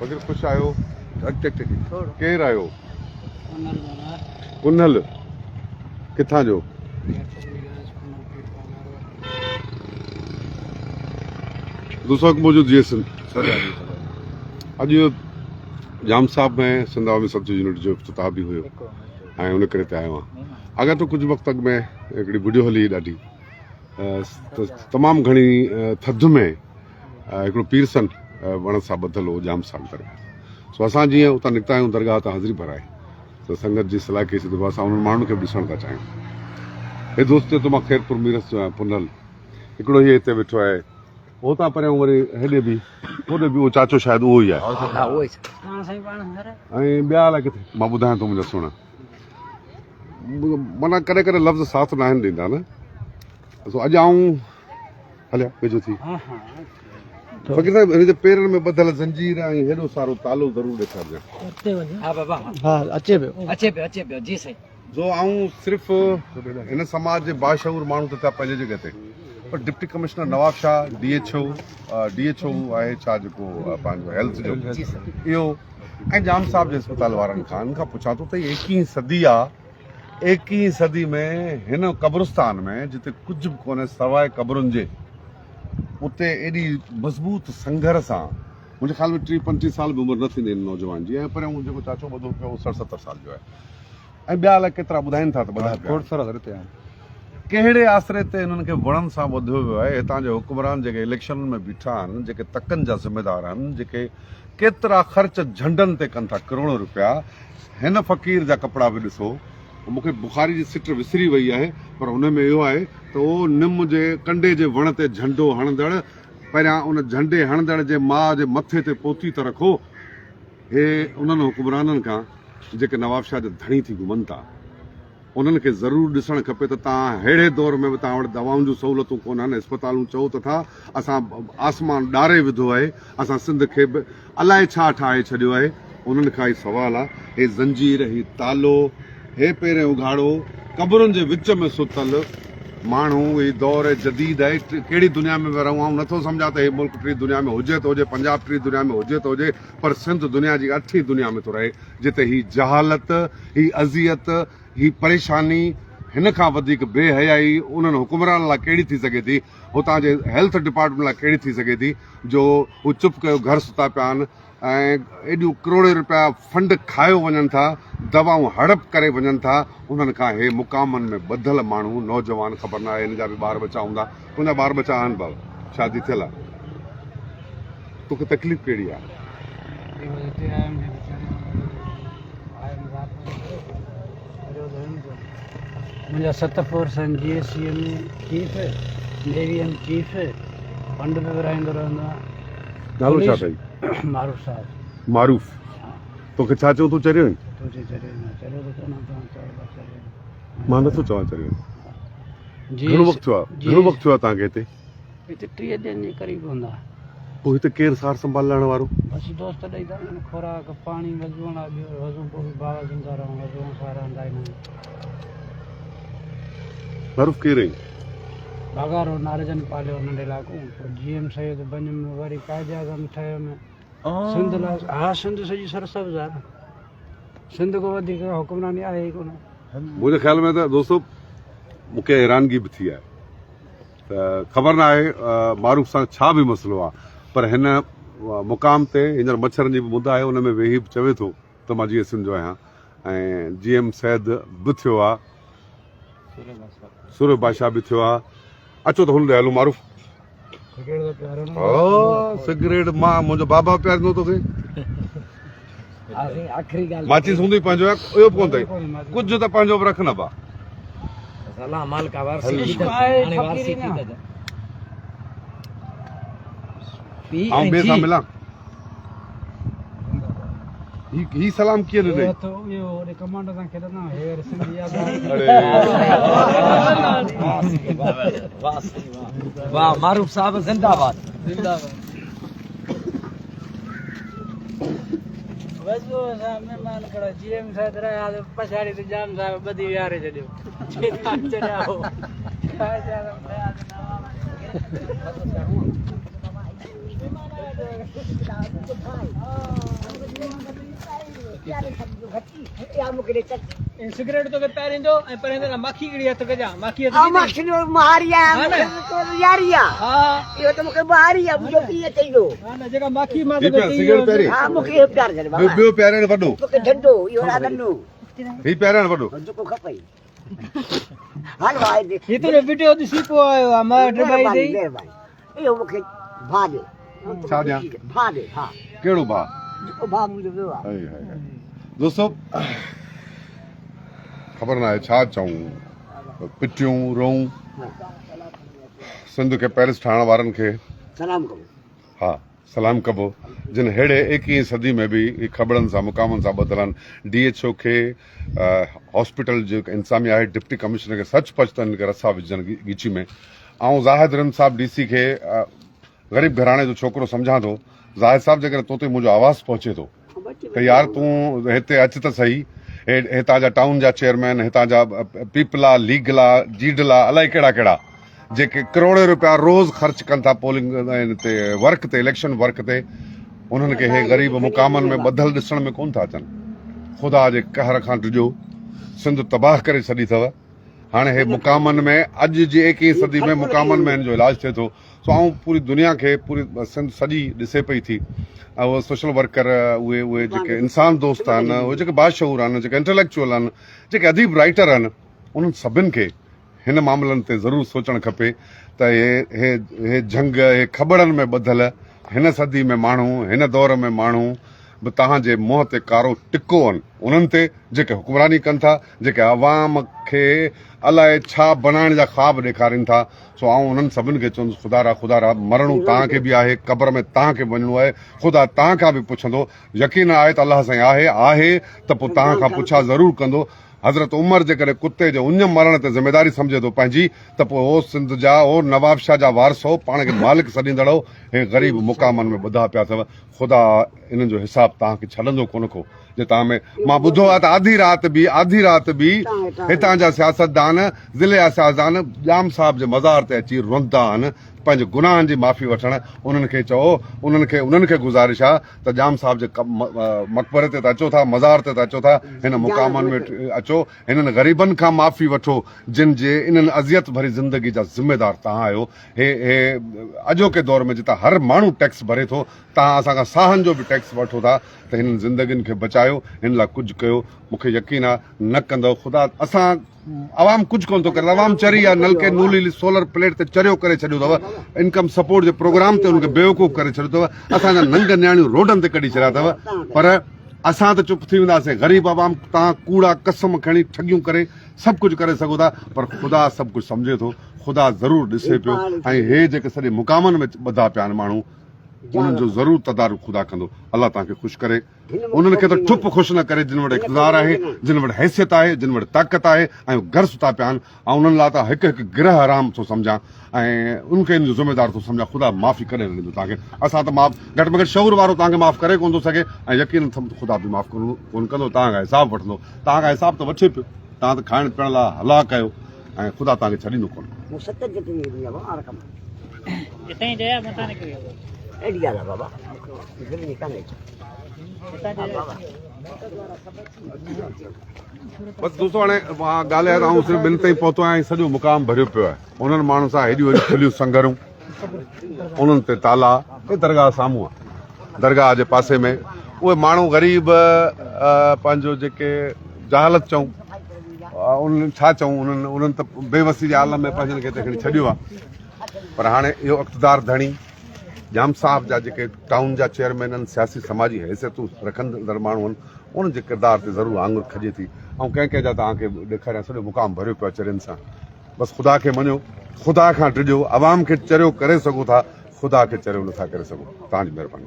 فقير خوش آهيو؟ اڳتي اڳتي ٿي. ڪير آهيو؟ ڪنهل. ڪٿان جو؟ دوستو موجود جي سنڌ اڄ ڄام صاحب ۾ سنڌ عوامي سبزي يونٽ جو افتتاح به هيو ۽ ان ڪري تي آيو آهيان. اڳاتو ڪجهه وقت اڳ ۾ هڪڙي وڊيو هلي هئي ڏاڍي تمام گهڻي ٿڌ ۾ هڪڙو پيرسن وڻ سان ٻڌل هو ڄام صاحب درگاهه سو اسان جيئن اتان نڪتا آهيون درگاهه تان حاضري ڀرائي ته سنگت جي صلاح ڪئي سي ته اسان انهن ماڻهن کي به ڏسڻ ٿا چاهيون. هي دوست چئي ٿو مان خيرپور ميرس جو آهيان پنهل هڪڙو هي هتي ويٺو آهي هتان پريان وري هيڏي به هوڏي به اهو چاچو شايد اهو ئي آهي ۽ ٻيا الائي ڪٿي مان ٻڌايان ٿو منهنجا سهڻا معنيٰ ڪڏهن ڪڏهن لفظ ساٿ ناهن ڏيندا نه سو اڄ آئون هليا ويجهو ٿي فقير صاحب هن جي پيرن ۾ ٻڌل زنجير ۽ هيڏو سارو تالو ضرور ڏيکارجان. ها بابا ها اچي پيو اچي پيو اچي پيو جي سائين. جو آئون صرف هن سماج جي باشعور ماڻهو ته ٿيا پنهنجي جڳهه تي پر deputy commissioner Nawab Shah D H O D H O آهي ڇا جيڪو پنهنجو هيلٿ جو اهو ۽ ڄام صاحب جي اسپتال وارن کان ان کان پڇان ٿو ته هي ايڪيهين صدي آ ايڪيهين صدي ۾ هن قبرستان ۾ جتي ڪجهه به ڪونهي سواء قبرن جي اتي ايڏي مضبوط سنگهر سان منهنجي خيال ۾ ٽيهه پنجٽيهه سال به عمر نه ٿيندي هن نوجوان جي ۽ پريان جيڪو چاچو ٻڌو پيو اهو 60 70 سال جو آهي ۽ ٻيا الائي ڪيترا ٻڌائين ٿا ته ٻڌا پيا آهن. ڪهڙي آسري تي هنن کي وڻن سان ٻڌيو ويو آهي هتان جي حڪمران جيڪي اليڪشنن ۾ بيٺا آهن جيڪي تڪن جا ذميدار آهن جيڪي ڪيترا خرچ جهنڊن تي ڪن ٿا ڪروڙين روپيا هن فقير جا ڪپڙا به ڏسو. مون کي بخاري جي سٽ وسري وئي آهي پر ان ۾ اهو آهي ته اهو نم جي ڪنڊي جي وڻ تي جهنڊو هڻندڙ پهريان ان جهنڊي هڻندڙ جي ماء جي مٿي تي پوتي ته رکو. هي انهن حڪمرانن کان جيڪي نوابشاهه جا ڌڻي ٿي گهمن ٿا. انهن کي ضرور ڏسڻ کپي ته توهان ههڙي دور ۾ به توهان وٽ دوائن جون سهولتون ڪونهن، اسپتالون چئو ته ٿا اسان آسمان ڏاري وڌو آهي، اسان سنڌ کي به الائي ڇا ٺاهي ڇڏيو آهي، انهن کان ئي سوال آ، هي زنجير، هي تالو، هي پيرين اگهاڙو، قبرن جي وچ ۾ ستل ماڻهو، هي دور جديد آهي، ڪهڙي دنيا ۾ پيا رهون، آئون نٿو سمجهان ته هي ملڪ ٽين دنيا ۾ هجي ته هجي، پنجاب ٽين دنيا ۾ هجي ته هجي، پر سنڌ دنيا جي اٺين دنيا ۾ ٿو رهي. جتي هي جهالت، هي اذيت، هي پريشاني، هن کان وڌيڪ بي حيائي انهن حڪمرانن لاء ڪهڙي ٿي سگهي ٿي، هتان جي هيلٿ ڊپارٽمينٽ لاء ڪهڙي ٿي سگهي ٿي جو هو چپ ڪيو گهر ستا پيا آهن ۽ ايڏيون ڪروڙين رپيا فنڊ کايو وڃن ٿا، دوائون هڙپ ڪري وڃن ٿا، انهن کان هي مقامن ۾ ٻڌل ماڻهو، نوجوان خبر ناهي هن جا به ٻار ٻچا هوندا، تنهنجا ٻار ٻچا آهن بابا؟ شادي ٿيل آهي؟ توکي تڪليف ڪهڙي آهي؟ منهنجا ست فورس آهن G S C M chief navy M chief fund به ورهائيندو رهندو آهيان. نالو ڇا اٿئي؟ معروف صاحب. معروف توکي ڇا چئون تون چريو آهين؟ تون چئي چريو آهين چريو ته ڪونه آهيان چئو ٿا چريو. مان نٿو چوان چريو آهين. گهڻو وقت ٿيو آهي گهڻو وقت ٿيو آهي توهان کي هتي؟ هتي 30 ڏينهن جي قريب هوندا. پوء هتي ڪير سار سنڀال لهڻ وارو؟ بس دوست ڏئي ٿا وڃن خوراڪ پاڻي وضوئڻ لاء ٻيو وضو پوء به بابا زنده رهون وضوئڻ سان رهندا ئي ناهيون. معروف ڪير آهين؟ باغارو نارجن پاليو ننڍي لاڪون پوء جي ايم سيد بنجم وري قائد اعظم ٺهيم سنڌ لاء ها سنڌ سڄي سرسبز آهي نه سنڌ کان وڌيڪ حڪمراني آهي ئي ڪونه. منهنجي خيال ۾ ته دوستو مون کي حيرانگي به ٿي آهي ته خبر نه آهي معروف سان ڇا به مسئلو آهي پر هن مقام تي هينئر مڇرن جي به مد آهي ان ۾ ويهي به چوي ٿو ته مان جي ايس ايم جو آهيان ۽ جي ايم سيد به ٿيو آهي سورهيه بادشاهه به ٿيو آهي اچو ته هن ڏي هلون معروف سگريٽ مان منهنجو بابا پياريندو توکي ماچيس هوندي پنهنجو اهو به ڪونه اٿئي ڪجهه ته پنهنجو به رک نه با آئون ٻئي سان ملان هي هي سلام ڪيئن ڏنئي؟ اهو اهو هوڏي ڪمانڊر سان کيڏندا هئا هي وري سنڌ ياد اڙي واه معروف صاحب زنده باد زنده باد وزو اسان مهمان کڙا جي ايم صاحب رهيا ته پڇاڙي تي ڄام صاحب ٻڌي ويهاري ڇڏيو چي تان چريا هو سگريٽ توکي پياريندو ۽ پريندو نه ماکي ڪڙي هٿ ڪجان ماکي هٿ ڏيندي ماکي جو مهاري آهيان مون کي تو ياري آ ها اهو ته مون کي مهاري آ منهنجو پيء چئيندو ها نه جيڪا ماکي مان توکي چئي سگريٽ پياري ها مون کي اهو پيار ڇڏ بابا ٻيو پياريان وڏو توکي ڍنڍو اهو را ڏنو هي پياريان وڏو جيڪو کپئي هل ڀاء هي تنهنجو وڊيو ڏسي پوء آيو آ مان ڊٻائي ڏئي مهرباني اهو مون کي ڀاء ڏي ڇا ڏيان ڀاء ڏي ها ڪهڙو ڀاء جيڪو ڀاء منهنجو ويو آ هائي هائي هائي دوستو خبر ناهي ڇا چئون پٽيون روئون سنڌ کي پئرس ٺاهڻ وارن کي سلام ڪبو ها سلام ڪبو جن ههڙي ايڪيهين صدي ۾ به هي کٻڙن سان مقامن سان ٻڌل آهن ڊي ايڇ او کي هاسپيٽل جي انتظاميا آهي ڊپٽي ڪمشنر کي سچ پچ ته هن کي رسا وجهن ڳچي ۾ آئون زاهد رند صاحب ڊي سي کي غريب گهراڻي جو ڇوڪرو سمجهان ٿو زاهد صاحب جيڪڏهن تو تائين منهنجو آواز پهچي ٿو ته يار تون هتي اچ ته سهي هتان جا ٽائون جا چيئرمين هتان جا پيپلا ليگلا جيڊلا الائي ڪهڙا ڪهڙا جيڪي ڪروڙين روپيا روز خرچ ڪن ٿا پولنگ تي ورڪ تي اليڪشن ورڪ تي انهن کي هي غريب مقامن ۾ ٻڌل ڏسڻ ۾ ڪون ٿا اچن خدا جي قهر کان ڊڄو سنڌ تباهه ڪري ڇڏي اٿو هاڻي هي مقامن ۾ اڄ جي ايڪيهين صدي ۾ مقامن ۾ هن جو علاج ٿئي ٿو سو آئون پوري دنيا کي پوري سنڌ سڄي ڏسي پئي ٿي ۽ اهي سوشل ورڪر اهي اهي جيڪي انسان دوست آهن اهي جيڪي باشعور آهن جيڪي انٽليڪچوئل آهن جيڪي اديب رائٽر آهن انهن سڀن کي هن معاملن تي ضرور سوچڻ کپي ته هي هي هي جهنگ هي کٻڙن ۾ ٻڌل هن صدي ۾ ماڻهو هن دور ۾ ماڻهو به توهان جي منهن تي ڪارو ٽڪو آهن انهن تي جيڪي حڪمراني ڪن ٿا جيڪي عوام کي الائي ڇا بڻائڻ جا خواب ڏيکارين ٿا سو آئون انهن سڀن کي چوندس خدا را خدا را مرڻو توهان کي به آهي قبر ۾ توهان کي به وڃڻو آهي خدا توهان کان به پڇندو يقين آهي ته الله سائين آهي آهي ته پوء توهان کان پڇا ضرور ڪندو حضرت عمر جيڪڏهن ڪتي جي اڃ مرڻ تي ذميداري سمجهي ٿو پنهنجي ته پوء او سنڌ جا او نوابشاهه جا وارثو پاڻ کي مالڪ سڏيندڙؤ هي غريب مقامن ۾ ٻڌا پيا اٿو خدا انهن جو حساب توهان کي ڇڏندو ڪونه ڪو جي توهان ۾ مان ٻڌو آهي ته آڌي رات به آڌي رات به هتان جا سياستدان ضلعي جا سياستدان ڄام صاحب جي مزار تي اچي روندا آهن پنهنجي گناهن جي معافي وٺڻ انهن کي چئو انهن کي انهن کي گذارش آهي ته ڄام صاحب جي مقبري تي ته اچو ٿا، مزار تي ته اچو ٿا، هن مقامن ۾ اچو، هنن غريبن کان معافي وٺو، جن جي انهن اذيت ڀري زندگي جا ذميدار توهان آهيو. هي هي اڄوڪي دور ۾ جتان هر ماڻهو ٽيڪس ڀري ٿو، توهان اسان کان ساهن جو به ٽيڪس وٺو ٿا ته هنن زندگين کي بچايو، هن لاء ڪجهه ڪيو، مون کي يقين آهي نه ڪندؤ، خدا اسان. عوام ڪجهه ڪونه ٿو ڪري عوام چري آ نلڪي نولي سولر پليٽ تي چريو ڪري ڇڏيو اٿو انڪم سپورٽ جي پروگرام تي ان کي بيوقوف ڪري ڇڏيو اٿو اسان جا ننگ نياڻيون روڊن تي ڪڍي ڇڏيا اٿو پر اسان ته چپ ٿي وينداسين غريب عوام تان ڪوڙا قسم کڻي ٺڳيون ڪري سڀ ڪجهه ڪري سگهو ٿا پر خدا سڀ ڪجهه سمجهي ٿو خدا ضرور ڏسي پيو ۽ هي جيڪي سڄي مقامن ۾ ٻڌا پيا آهن ماڻهو انهن جو ضرور تدارڪ خدا ڪندو الله توهان کي خوش ڪري انهن کي ته ٺپ خوش نه ڪري جن وٽ اقتدار آهي، جن وٽ حيثيت آهي، جن وٽ طاقت آهي ۽ گهر ستا پيا آهن. آئون انهن لاء ته هڪ هڪ گرهه حرام ٿو سمجهان ۽ ان کي ان جو ذميدار ٿو سمجهان. خدا معافي ڪڏهن نه ڏيندو توهان کي. اسان ته معاف گهٽ ۾ گهٽ شعور وارو توهان کي معاف ڪري ڪونه ٿو سگهي ۽ يقينن ٿم ته خدا به معاف ڪونه ڪندو. توهان کان حساب وٺندو. توهان کان حساب ته وٺي پيو. توهان ته کائڻ پيئڻ لاء هلاڪ آهيو ۽ خدا توهان کي ڇڏيندو ڪونه. مون ستر جتي ڏني آ بابا رقم. جتي جيا متان نڪري ويو. اهڙي ڳالهه آ بابا مون کي دل ۾ ڪانه اچي. بس دوستو هاڻي مان ڳالهه آهي ته آئون صرف ٻن تائين پهتو آهيان ۽ سڄو مقام ڀريو پيو آهي انهن ماڻهن سان هيڏيون هيڏيون کليون سنگرون انهن تي تالا هي درگاهه سامهون آهي درگاهه جي پاسي ۾ اهي ماڻهو غريب پنهنجو جيڪي جهالت چئون انهن ڇا چئون انهن انهن ته بيوسي جي عالم ۾ پنهنجن کي هتي کڻي ڇڏيو آهي پر هاڻي اهو اقتدار ڌڻي ڄام صاحب جا جيڪي ٽائون جا چيئرمين آهن، سياسي سماجي حيثيتون رکندڙ ماڻهو آهن، انهن جي ڪردار تي ضرور آڱر کڄي ٿي. آئون ڪنهن ڪنهن جا توهان کي ڏيکاريان، سڄو مقام ڀريو پيو آهي چرين سان. بس خدا کي مڃو، خدا کان ڊڄو، عوام کي چريو ڪري سگهو ٿا، خدا کي چريو نٿا ڪري سگهو. توهان جي مهرباني.